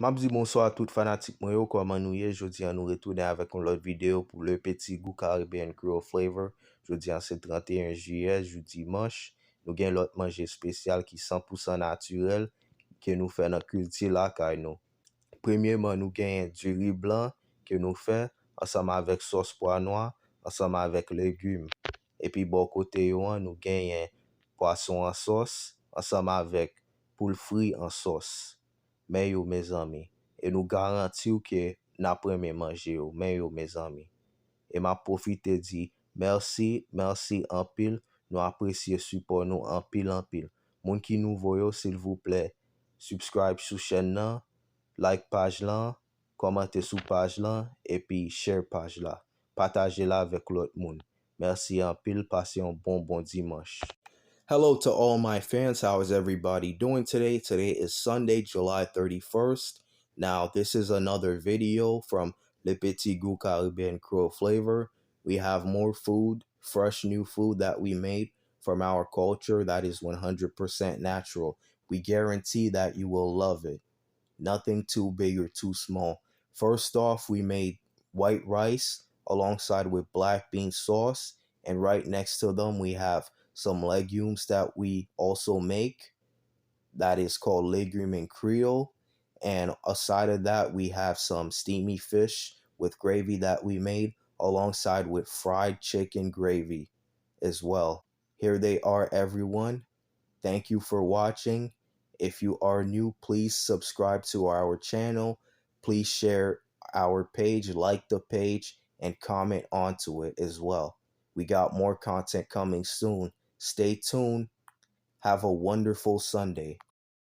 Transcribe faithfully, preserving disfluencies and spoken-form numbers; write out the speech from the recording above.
M ap di bonswa a tout fanatik mwen yo, kòman nou ye? Jodi a nou retounen avèk yon lòt videyo pou Le Petit Goût Caribbean Creole Flavor. Jodi a se trannteyen jiyè, jou dimanch. Nou gen lòt manje espesyal ki san pou san natirèl ke nou fè nan kilti lakay nou. Premyeman, nou genyen diri blan ke nou fè ansanm avèk sòs pwa nwa, ansanm avèk legim. Epi bò kote yo an, nou genyen pwason an sòs ansanm avèk poul fri an sòs. Men yo, mezanmi. E nou garanti w ke n ap renmen manje yo. Men yo, mezanmi. E m ap pwofite di mèsi, mèsi anpil. Nou apresye sipò nou anpil, anpil. Moun ki nouvo yo, silvouplè, subscribe sou chèn nan, like paj lan, kòmante sou paj lan, epi share paj la. Pataje l avèk lòt moun. Mèsi anpil, pase yon bon, bon dimanch. Hello to all my fans. How is everybody doing today? Today is Sunday, July thirty-first. Now, this is another video from Le Petit Goût Caribbean Creole Flavor. We have more food, fresh new food that we made from our culture that is one hundred percent natural. We guarantee that you will love it. Nothing too big or too small. First off, we made white rice alongside with black bean sauce. And right next to them, we have some legumes that we also make that is called legume in Creole. And aside of that, we have some steamy fish with gravy that we made alongside with fried chicken gravy as well. Here they are, everyone. Thank you for watching. If you are new, please subscribe to our channel. Please share our page, like the page, and comment onto it as well. We got more content coming soon. Stay tuned. Have a wonderful Sunday.